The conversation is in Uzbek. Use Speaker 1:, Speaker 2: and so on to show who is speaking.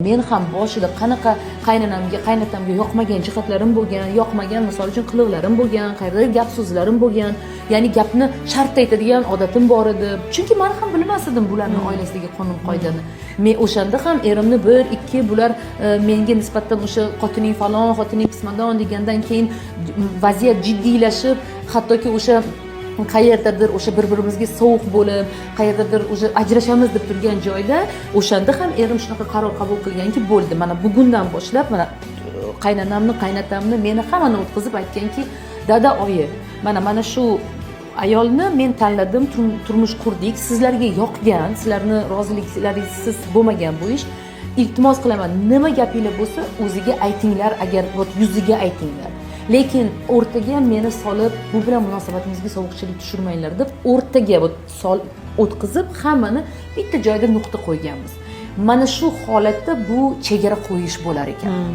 Speaker 1: Men ham boshida qanaqa qaynonamga, qaynotamga yoqmagan jihatlarim bo'lgan, yoqmagan, misol uchun, qiliqlarim bo'lgan, qayerdadir gap so'zlarim bo'lgan, ya'ni gapni shartta aytadigan odatim bor edi, chunki man ham bilmas edim bularni oilasidagi qonun qoidani. Men o'shanda ham erimni bir ikki bular menga nisbatan o'sha xotining falon, xotining pismadon degandan keyin vaziyat jiddiylashib, hattoki o'sha qayerdadir o'sha bir birimizga sovuq bo'lib, qayerdadir уже ajrashamiz deb turgan joyda, o'shanda ham erim shunaqa qaror qabul qilganki, bo'ldi, mana bugundan boshlab, mana qaynonamni, qaynotamni, meni, hammani o'tkazib aytganki: "Dada, oyi, mana shu ayolni men tanladim, turmush qurdik, sizlarga yoqgan, sizlarni roziliklaringsiz bo'lmagan bu ish. Iltimos qilaman, nima gapinglar bo'lsa, o'ziga aytinglar, agar вот yuziga aytinglar, lekin o'rtaga meni solib, bu bilan munosabatimizga sovuqchilik tushirmanglar", deb o'rtaga вот sol o'tkazib, hammani bitta joyda nuqta qo'yganmiz. Mana shu holatda bu chegara qo'yish bo'lar ekan.